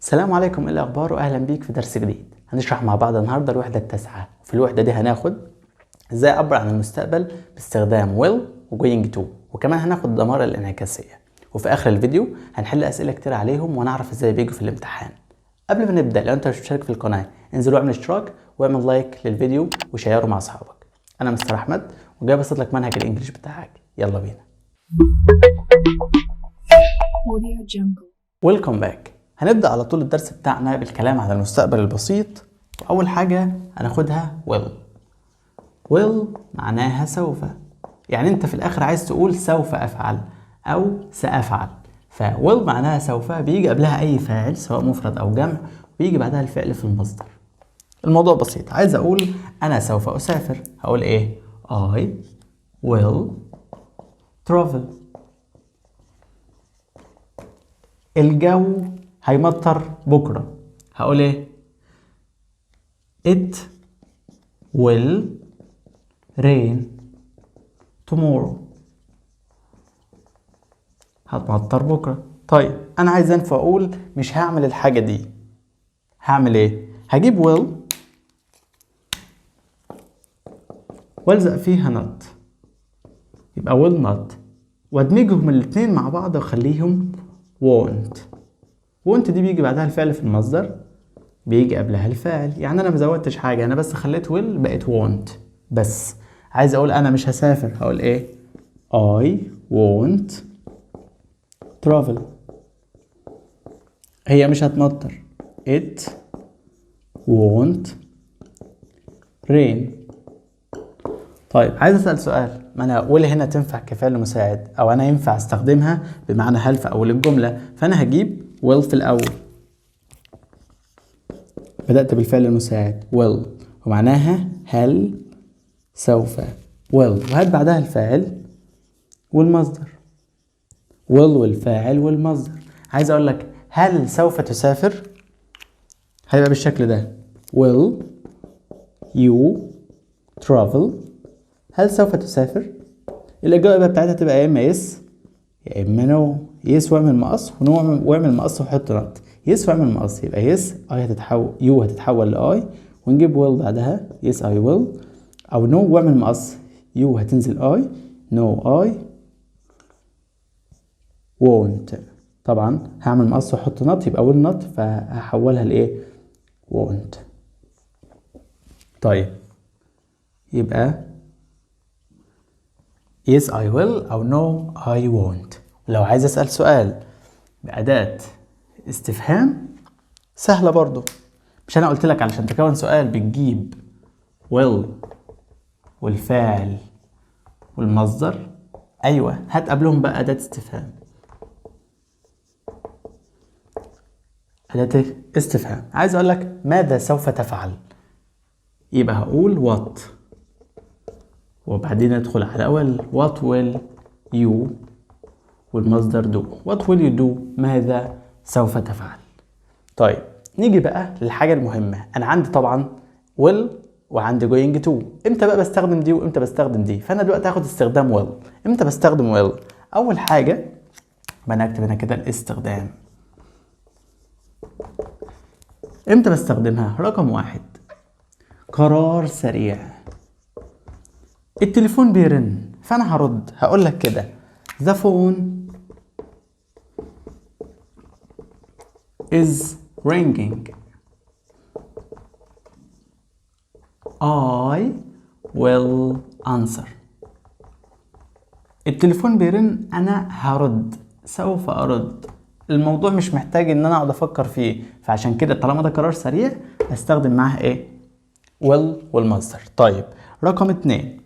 السلام عليكم، ايه الاخبار؟ واهلا بيك في درس جديد. هنشرح مع بعض النهارده الوحدة التاسعة. في الوحدة دي هناخد ازاي اعبر عن المستقبل باستخدام will و going to، وكمان هناخد الضمائر الانعكاسيه، وفي اخر الفيديو هنحل اسئلة كتير عليهم ونعرف ازاي بيجوا في الامتحان. قبل ما نبدا، لو انت مش مشترك في القناة انزل واعمل اشتراك واعمل like للفيديو وشيره مع اصحابك. انا مستر احمد وجاي ابسط لك منهج ال English بتاعك. يلا بينا. Audio Jungle. Welcome back. هنبدأ على طول الدرس بتاعنا بالكلام على المستقبل البسيط، وأول حاجة هناخدها will. will معناها سوف، يعني أنت في الآخر عايز تقول سوف أفعل أو سأفعل، ف will معناها سوف، بيجي قبلها أي فاعل سواء مفرد أو جمع، ويجي بعدها الفعل في المصدر. الموضوع بسيط. عايز أقول أنا سوف أسافر، هقول إيه؟ I will travel. الجو هيمطر بكرة، هقول ايه؟ it will rain tomorrow. هتمطر بكرة. طيب انا عايز انفع اقول مش هعمل الحاجة دي، هعمل ايه؟ هجيب will والزق فيها not، يبقى will not، وادمجهم الاتنين مع بعض واخليهم won't. won't دي بيجي بعدها الفعل في المصدر، بيجي قبلها الفاعل، يعني انا ما زودتش حاجة، انا بس خليت will بقت won't. بس عايز اقول انا مش هسافر، هقول ايه؟ I won't travel. هي مش هتمطر، it won't rain. طيب عايز اسال سؤال، ما انا will هنا تنفع كفعل مساعد، او انا ينفع استخدمها بمعنى هل في اول الجملة، فانا هجيب will في الاول. بدات بالفعل المساعد will ومعناها هل سوف، will وهات بعدها الفاعل والمصدر، will والفاعل والمصدر. عايز اقول لك هل سوف تسافر، هيبقى بالشكل ده will you travel. هل سوف تسافر؟ الإجابة بتاعتها تبقى يا إما yes يا إما no. yes واعمل مقص، و no واعمل مقص وحط not. yes واعمل مقص، يبقى yes I هتتحول، you هتتحول ل I، ونجيب will بعدها yes I will، أو no واعمل مقص، you هتنزل I، no I won't. طبعا هعمل مقص واحط not، يبقى will not، فهحولها لإيه؟ won't. طيب يبقى yes I will أو no I won't. لو عايز أسأل سؤال بأداة استفهام سهلة برضو، مش أنا قلت لك علشان تكون سؤال بتجيب will والفاعل والمصدر؟ أيوة، هات قبلهم بقى أداة استفهام. أداة استفهام. عايز أقول لك ماذا سوف تفعل، يبقى هقول what، وبعدين ندخل على أول what will you والمصدر do. what will you do، ماذا سوف تفعل. طيب نيجي بقى للحاجة المهمة. أنا عندي طبعا will وعندي going to. امتى بقى بستخدم دي وامتى بستخدم دي؟ فأنا دلوقتي هاخد استخدام will. امتى بستخدم will؟ أول حاجة بنكتب هنا كده الاستخدام. امتى بستخدمها؟ رقم واحد، قرار سريع. التليفون بيرن فأنا هرد، هقول لك كده the phone is ringing, I will answer. التليفون بيرن أنا هرد، سوف أرد. الموضوع مش محتاج إن أنا أقعد أفكر فيه، فعشان كده طالما ده قرار سريع أستخدم معاه إيه؟ will والمصدر. طيب رقم 2،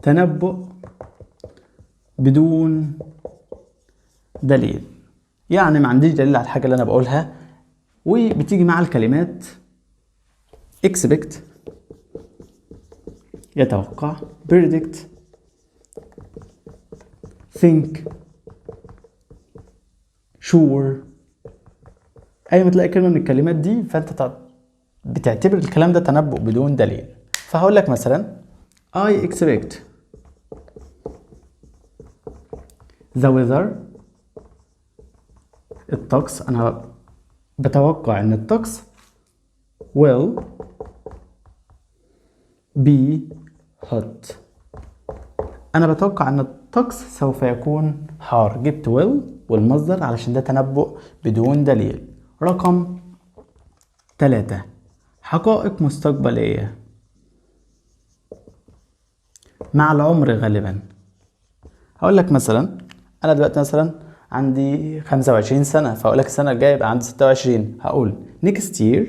تنبؤ بدون دليل، يعني ما عنديش دليل على الحاجة اللي أنا بقولها، وبتيجي مع الكلمات expect يتوقع، predict، think، sure. أي ما تلاقي كلمة من الكلمات دي فأنت بتعتبر الكلام ده تنبؤ بدون دليل. فهقول لك مثلا I expect the weather الطقس، أنا بتوقع إن الطقس will be hot. أنا بتوقع إن الطقس سوف يكون حار. جبت will والمصدر علشان ده تنبؤ بدون دليل. رقم 3 حقائق مستقبلية مع العمر غالبا. هقول لك مثلا أنا دلوقتي مثلا عندي 25 سنة، فأقول لك السنة الجاية يبقى عندي 26. هقول next year،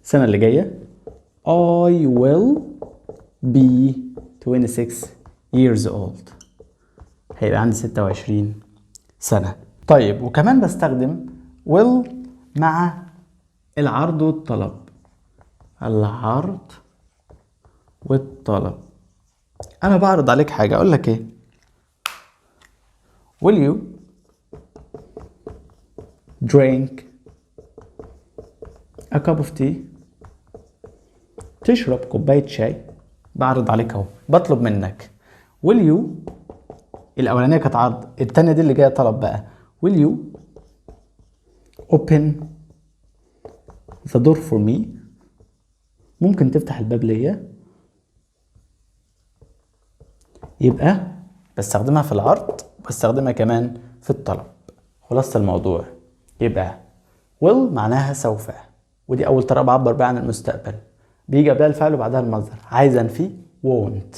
السنة اللي جاية I will be 26 years old، هيبقى عندي 26 سنة. طيب وكمان بستخدم will مع العرض والطلب. العرض والطلب، أنا بعرض عليك حاجة، أقول لك إيه؟ Will you drink a cup of tea؟ تشرب كوباية شاي. بعرض عليك أهو، بطلب منك. Will you، الأولانية كانت عرض، التانية دي اللي جاية طلب بقى. Will you open the door for me؟ ممكن تفتح الباب ليا. يبقى بستخدمها في العرض وبستخدمها كمان في الطلب. خلاصة الموضوع يبقى will معناها سوف، ودي أول طريقة بعبر بيها عن المستقبل، بيجي قبلها الفعل وبعدها المصدر. عايز أنفي won't.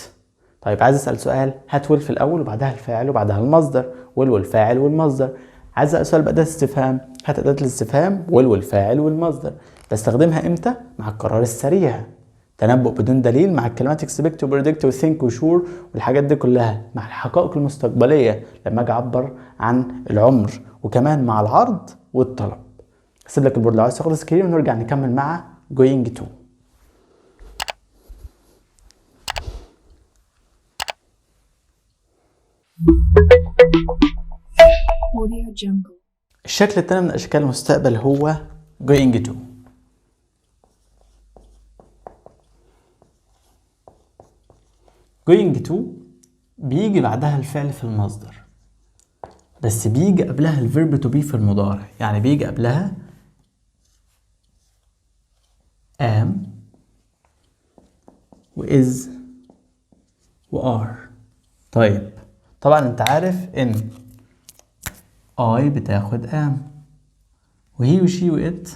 طيب عايز أسأل سؤال، هات will في الأول وبعدها الفاعل وبعدها المصدر، will والفاعل والمصدر. عايز أسأل سؤال بأداة استفهام، هات أداة الاستفهام will والفاعل والمصدر. بستخدمها إمتى؟ مع القرار السريع، تنبؤ بدون دليل، مع الكلمات expect و predict و think و sure والحاجات دي كلها، مع الحقائق المستقبلية لما أجي أعبر عن العمر، وكمان مع العرض والطلب. هسيب لك ال board لو عايز تاخد screen ونرجع نكمل مع going to. Audio Jungle. الشكل الثاني من أشكال المستقبل هو going to. going to بيجي بعدها الفعل في المصدر، بس بيجي قبلها ال verb to be في المضارع، يعني بيجي قبلها am و is و are. طيب طبعا انت عارف ان I بتاخد am، و he و she و it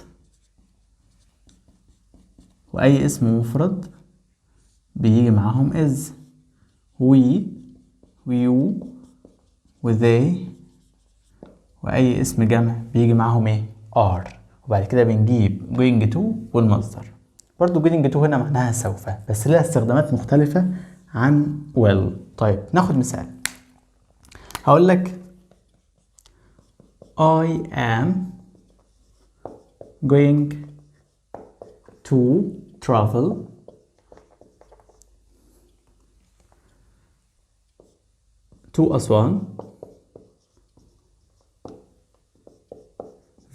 وأي اسم مفرد بيجي معاهم is، we و you و they وأي اسم جمع بيجي معاهم ايه؟ are. وبعد كده بنجيب going to والمصدر. برضو going to هنا معناها سوف، بس لها استخدامات مختلفة عن will. طيب ناخد مثال، هقول لك I am going to travel to Aswan.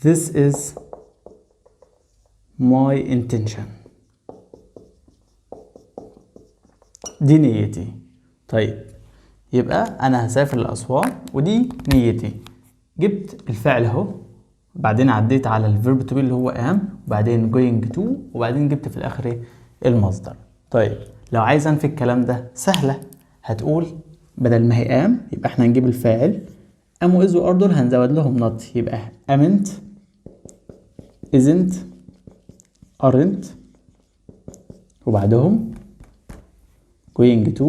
This is my intention. دي نيتي. طيب يبقى أنا هسافر لأسوان ودي نيتي. جبت الفعل أهو، بعدين عديت على ال verb to be اللي هو am، وبعدين going to، وبعدين جبت في الآخر إيه؟ المصدر. طيب لو عايز أنفي الكلام ده سهلة، هتقول بدل ما هي am يبقى احنا هنجيب الفاعل am و is و are دول هنزود لهم not، يبقى amn't isn't aren't وبعدهم going to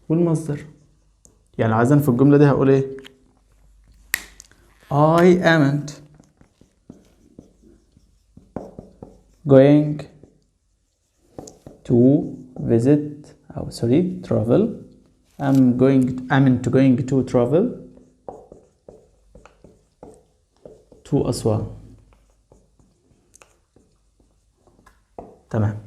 والمصدر. يعني لو عايز انفي الجملة دي هقول ايه؟ I amn't going to visit أو sorry travel. I'm going to, amn't going to travel to أسوان. تمام.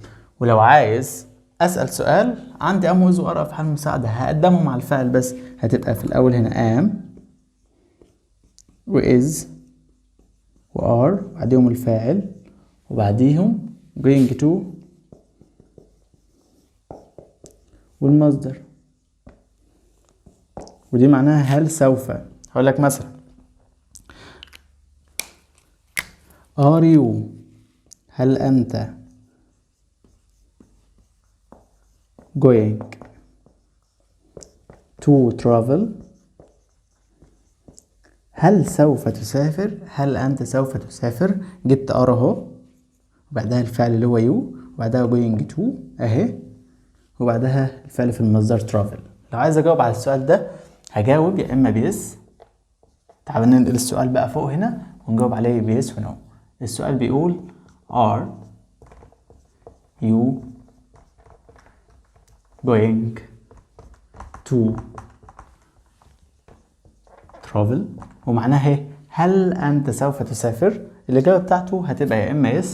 ولو عايز أسأل سؤال عندي am و is و are أفعال مساعدة هقدمهم على الفعل، بس هتبقى في الأول هنا am و is و are وبعديهم الفاعل وبعديهم going to والمصدر. ودي معناها هل سوف. هقول لك مثلا are you، هل أنت going to travel، هل سوف تسافر، هل أنت سوف تسافر. جبت are أهو، وبعدها الفعل اللي هو you، وبعدها going to أهي، وبعدها الفعل في المصدر travel. لو عايز أجاوب على السؤال ده هجاوب يا إما ب yes، تعالوا ننقل السؤال بقى فوق هنا ونجاوب عليه ب yes و no. السؤال بيقول are you going to travel، ومعناها ايه؟ هل أنت سوف تسافر؟ الإجابة بتاعته هتبقى يا إما yes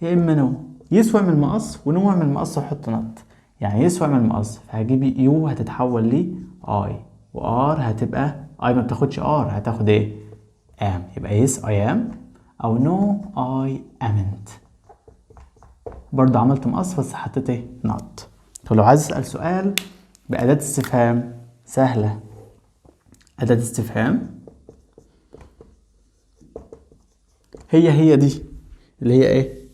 يا إما no. yes واعمل مقص و no واعمل مقص وحط not، يعني yes واعمل مقص، فهجيب you هتتحول ل I، و are هتبقى I ما بتاخدش are، هتاخد ايه؟ am، يبقى yes I am أو no I amn't. برضه عملت مقص بس حطيت ايه؟ not. طب لو عايز أسأل سؤال بأداة استفهام سهلة، أداة استفهام هي هي دي اللي هي ايه؟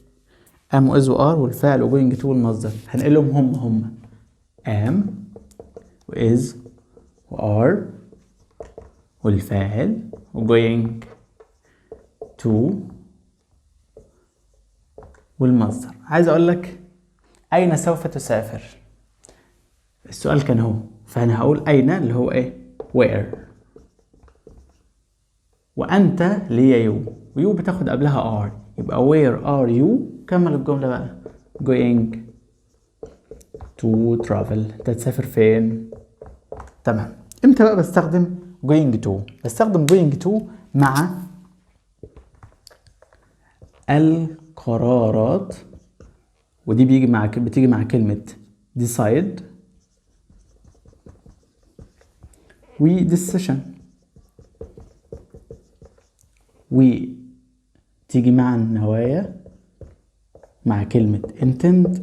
am و is و are والفاعل و going to والمصدر، هنقلهم هم هم am و is و are والفاعل و going to والمصدر. عايز اقول لك اين سوف تسافر؟ السؤال كان هو، فانا هقول اين اللي هو ايه؟ where، وانت اللي هي you، و you بتاخد قبلها are، يبقى where are you، كمل الجملة بقى going to travel، انت هتسافر فين؟ تمام. امتى بقى بستخدم going to؟ بستخدم going to مع القرارات، ودي بتيجي مع كلمة decide و decision، وتيجي مع النوايا مع كلمة intend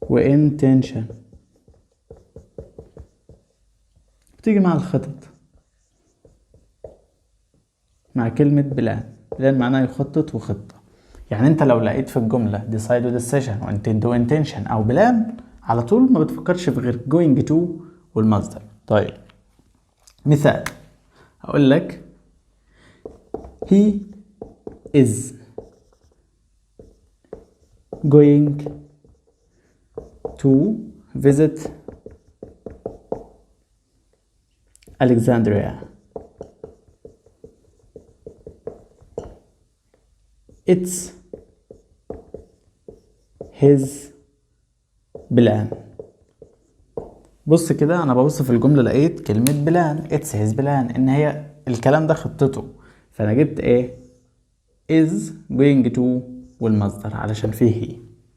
و intention، بتيجي مع الخطط مع كلمة plan. plan معناها يخطط وخطة. يعني انت لو لقيت في الجملة decide و decision و intend و intention او plan، على طول ما بتفكرش في غير going to والمصدر. طيب مثال هقول لك he is going to visit Alexandria. It's his plan. بص كده، أنا ببص في الجملة لقيت كلمة plan، it's his plan، إن هي الكلام ده خطته، فأنا جبت إيه؟ is going to والمصدر علشان فيه he.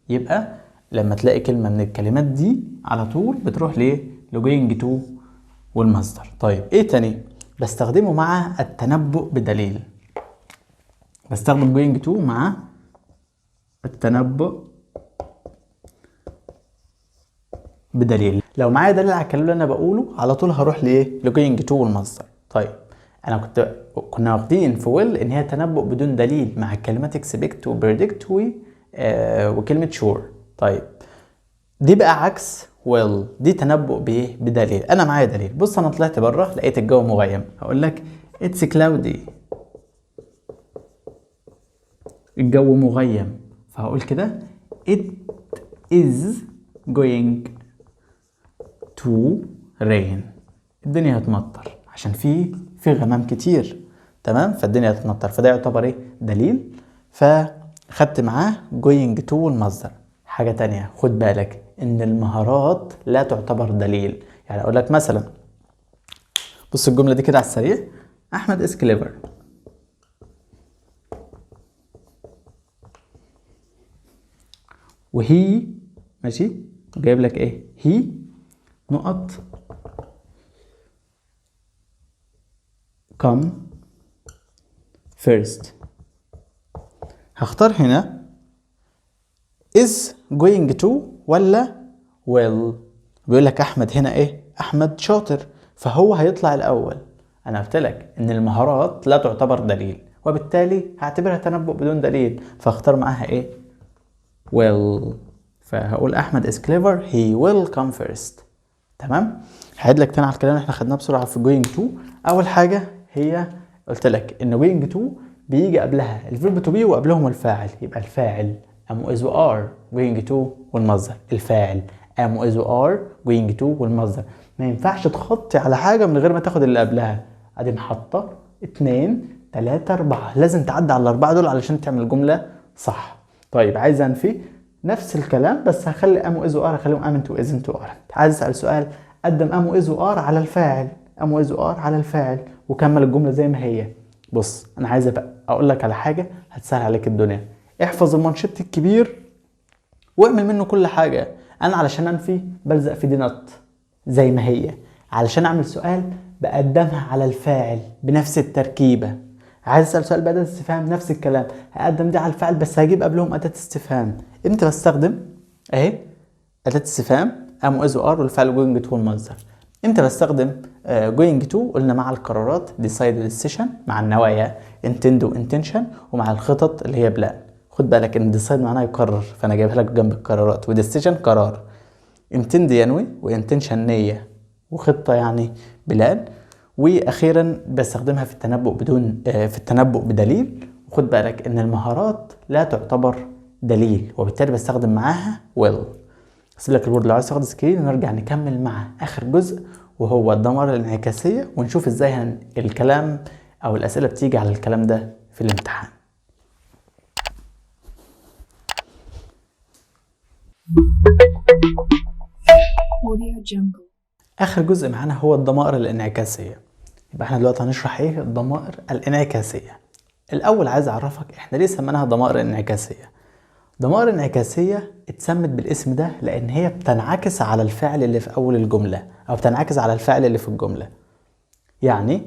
يبقى لما تلاقي كلمة من الكلمات دي على طول بتروح ليه؟ ل going to والمصدر. طيب إيه تاني؟ بستخدمه مع التنبؤ بدليل. بستخدم going to مع التنبؤ بدليل. لو معايا دليل على الكلام اللي انا بقوله على طول هروح لايه؟ ل going to والمصدر. طيب انا كنا واخدين في will ان هي تنبؤ بدون دليل مع الكلمات expect و predict وكلمة sure. طيب دي بقى عكس will، دي تنبؤ بايه؟ بدليل. انا معايا دليل. بص انا طلعت بره لقيت الجو مغيم، هقول لك it's cloudy، الجو مغيم، فهقول كده it is going to rain، الدنيا هتمطر عشان في غمام كتير، تمام؟ فالدنيا هتمطر، فده يعتبر ايه؟ دليل. فخدت معاه going to المصدر. حاجة تانية خد بالك ان المهارات لا تعتبر دليل. يعني اقول لك مثلا بص الجملة دي كده على السريع، احمد is clever، وهي ماشي جايب لك ايه؟ هي نقط come first. هختار هنا is going to ولا will؟ بيقول لك احمد هنا ايه؟ احمد شاطر، فهو هيطلع الاول. انا قلت لك ان المهارات لا تعتبر دليل، وبالتالي هعتبرها تنبؤ بدون دليل، فاختار معاها ايه؟ will. فهقول احمد is clever، he will come first. تمام. هعيد لك تاني على الكلام اللي احنا خدناه بسرعة في going to. اول حاجة هي قلت لك ان going to بيجي قبلها ال verb to be وقبلهم الفاعل، يبقى الفاعل am is are going to والمصدر، الفاعل am is are going to والمصدر. ما ينفعش تخطي على حاجة من غير ما تاخد اللي قبلها. ادي محطة 2 3 4، لازم تعدي على الاربعة دول علشان تعمل جملة صح. طيب عايز انفي نفس الكلام، بس هخلي am و is و are هخليهم amn't و isn't و aren't. عايز اسال سؤال، قدم am و is و are على الفاعل، am و is و are على الفاعل، وكمل الجملة زي ما هي. بص انا عايز ابقى اقول لك على حاجة هتسهل عليك الدنيا. احفظ المانشيت الكبير واعمل منه كل حاجة. انا علشان انفي بلزق في دي not زي ما هي، علشان اعمل سؤال بقدمها على الفاعل بنفس التركيبة. عايز اسال سؤال بأداة استفهام، نفس الكلام، هقدم دي على الفاعل بس هجيب قبلهم أداة استفهام. امتى بستخدم اهي أداة استفهام am is are والفعل going to المصدر؟ امتى بستخدم going to؟ قلنا مع القرارات decide decision، مع النوايا intend و intention، ومع الخطط اللي هي plan. خد بالك ان decide معناها يقرر، فانا جايبها لك جنب القرارات، و decision قرار، intend ينوي، و intention نية، وخطة يعني plan. واخيرا بستخدمها في التنبؤ بدون في التنبؤ بدليل. وخد بالك ان المهارات لا تعتبر دليل، وبالتالي بستخدم معاها will. هسيب لك ال Word لو عايز تاخد screen، ونرجع نكمل مع اخر جزء وهو الضمائر الانعكاسية، ونشوف ازاي الكلام او الاسئلة بتيجي على الكلام ده في الامتحان. Audio Jungle. اخر جزء معانا هو الضمائر الانعكاسية. يبقى احنا دلوقتي هنشرح ايه الضمائر الانعكاسية. الاول عايز اعرفك احنا ليه سميناها ضمائر انعكاسية. ضمائر انعكاسية اتسمت بالاسم ده لان هي بتنعكس على الفعل اللي في اول الجملة، او بتنعكس على الفعل اللي في الجملة. يعني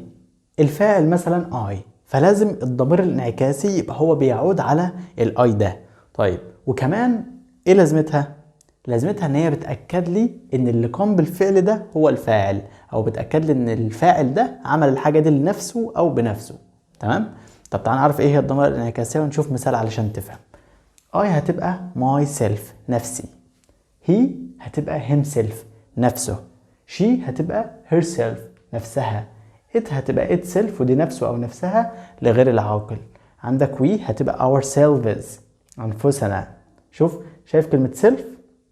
الفاعل مثلا I، فلازم الضمير الانعكاسي يبقى هو بيعود على ال I ده. طيب وكمان ايه لازمتها؟ لازمتها ان هي بتأكد لي ان اللي قام بالفعل ده هو الفاعل، او بتأكد لي ان الفاعل ده عمل الحاجة دي لنفسه او بنفسه. تمام؟ طب تعال نعرف ايه هي الضمائر الانعكاسية ونشوف مثال علشان تفهم. I هتبقى myself نفسي، he هتبقى himself نفسه، she هتبقى herself نفسها، it هتبقى itself ودي نفسه او نفسها لغير العاقل. عندك we هتبقى ourselves انفسنا. شوف شايف كلمة self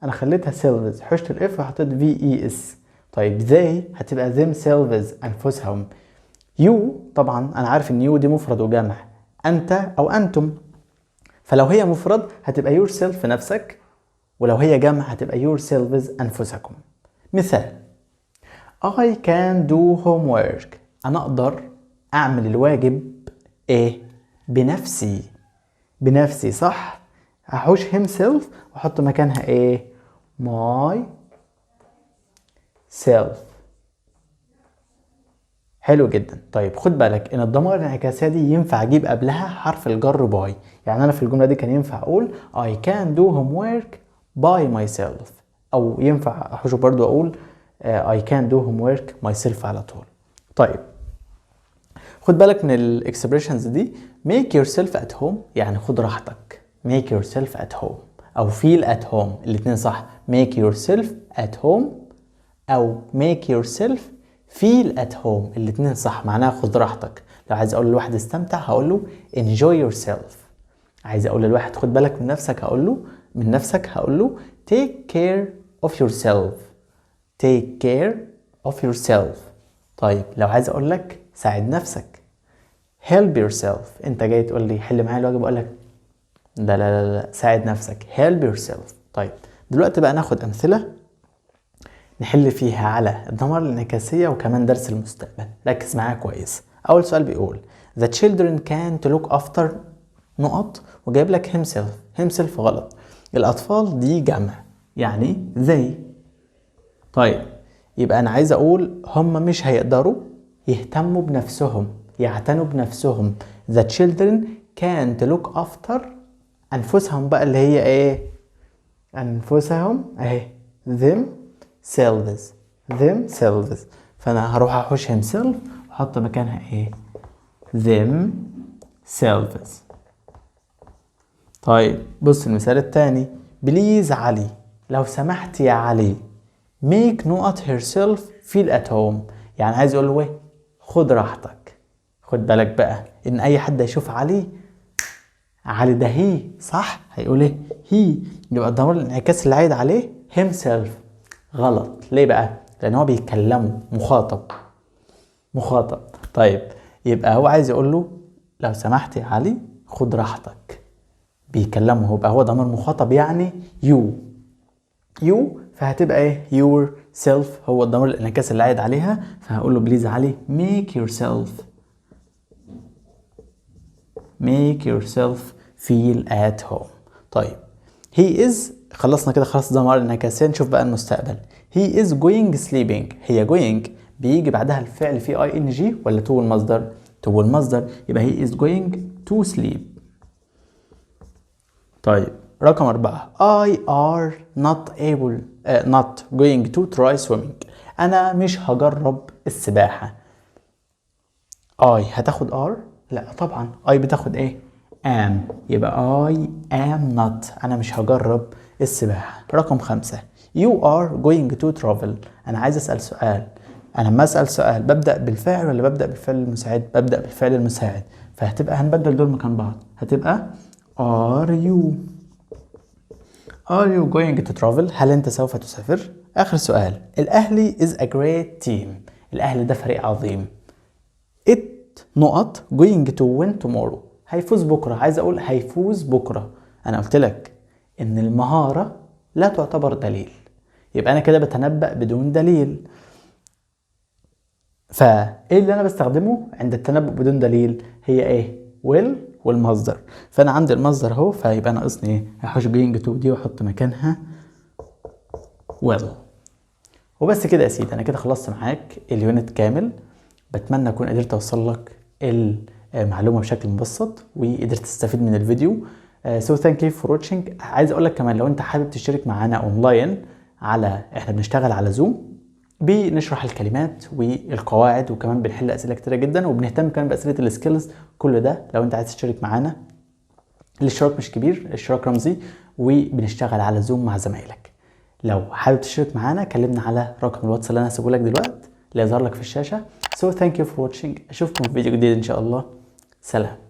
انا خليتها selves، حشت ال F وحطيت V E S. طيب they هتبقى themselves انفسهم. you طبعا انا عارف ان you دي مفرد وجمع، انت او انتم، فلو هي مفرد هتبقى yourself نفسك، ولو هي جمع هتبقى yourselves انفسكم. مثال I can do homework، انا اقدر اعمل الواجب ايه؟ بنفسي. بنفسي صح؟ هحوش himself واحط مكانها ايه؟ myself. حلو جدا. طيب خد بالك ان الضمائر الانعكاسيه دي ينفع اجيب قبلها حرف الجر by، يعني انا في الجملة دي كان ينفع اقول I can do homework by myself، او ينفع احوشه برضو اقول I can do homework myself على طول. طيب خد بالك من ال expressions دي. make yourself at home يعني خد راحتك، make yourself at home او feel at home، الاتنين صح. make yourself at home او make yourself feel at home، الاتنين صح، معناها خد راحتك. لو عايز اقول لواحد استمتع هقول له enjoy yourself، عايز اقول للواحد خد بالك من نفسك هقول له من نفسك هقول له take care of yourself، take care of yourself. طيب لو عايز اقول لك ساعد نفسك help yourself، انت جاي تقول لي حل معايا الواجب اقول لك لا لا لا لا ساعد نفسك help yourself. طيب دلوقتي بقى ناخد امثلة نحل فيها على الضمائر الانعكاسية وكمان درس المستقبل. ركز معايا كويس. أول سؤال بيقول The children can't look after نقط، وجايب لك himself. himself غلط، الأطفال دي جمع يعني they. طيب يبقى أنا عايز أقول هم مش هيقدروا يهتموا بنفسهم، يعتنوا بنفسهم. The children can't look after أنفسهم بقى اللي هي إيه؟ أنفسهم أهي themselves. selves، themselves. فانا هروح احوش himself واحط مكانها ايه؟ themselves. طيب بص المثال الثاني، please علي، لو سمحت يا علي، make نقط herself feel at home. يعني عايز يقول له ايه؟ خد راحتك. خد بالك بقى ان اي حد يشوف علي، علي ده he، صح؟ هيقول ايه؟ he. يبقى الضمير الانعكاس اللي عايد عليه himself. غلط. ليه بقى؟ لان هو بيكلمه مخاطب، مخاطب. طيب يبقى هو عايز يقول له لو سمحت يا علي خد راحتك، بيكلمه هو، يبقى هو ضمير مخاطب يعني you، you، فهتبقى ايه؟ yourself، هو الضمير الانعكاس اللي عايد عليها. فهقول له please علي make yourself، make yourself feel at home. طيب he is، خلصنا كده خلاص ضمائر الانعكاسية. نشوف بقى المستقبل. he is going sleeping. هي going بيجي بعدها الفعل فيه ing ولا to المصدر؟ to المصدر، يبقى he is going to sleep. طيب رقم 4، I are not able not going to try swimming. أنا مش هجرب السباحة. I هتاخد are؟ لا طبعا، I بتاخد ايه؟ am. يبقى I am not، أنا مش هجرب السباحة. رقم 5، you are going to travel. أنا عايز أسأل سؤال، أنا لما أسأل سؤال ببدأ بالفاعل ولا ببدأ بالفعل المساعد؟ ببدأ بالفعل المساعد، فهتبقى هنبدل دول مكان بعض، هتبقى are you، are you going to travel؟ هل أنت سوف تسافر؟ آخر سؤال، الأهلي is a great team. الأهلي ده فريق عظيم. it نقط going to win tomorrow. هيفوز بكرة. عايز أقول هيفوز بكرة. أنا قلت لك إن المهارة لا تعتبر دليل، يبقى أنا كده بتنبأ بدون دليل. فإيه اللي أنا بستخدمه عند التنبؤ بدون دليل؟ هي إيه؟ will والمصدر. فأنا عندي المصدر أهو، فيبقى ناقصني إيه؟ هحوش going to دي وأحط مكانها will. وبس كده يا سيدي، أنا كده خلصت معاك ال unit كامل. بتمنى أكون قدرت أوصل لك المعلومة بشكل مبسط وقدرت تستفيد من الفيديو. So thank you for watching. عايز اقول لك كمان لو انت حابب تشترك معانا اونلاين، على احنا بنشتغل على زوم، بنشرح الكلمات والقواعد وكمان بنحل اسئله كتيره جدا وبنهتم كمان باسئله ال skills. كل ده لو انت عايز تشترك معانا، الاشتراك مش كبير، الاشتراك رمزي، وبنشتغل على زوم مع زمايلك. لو حابب تشترك معانا كلمنا على رقم الواتس اللي انا هسيبه لك دلوقتي اللي يظهر لك في الشاشه. So thank you for watching. اشوفكم في فيديو جديد ان شاء الله. سلام.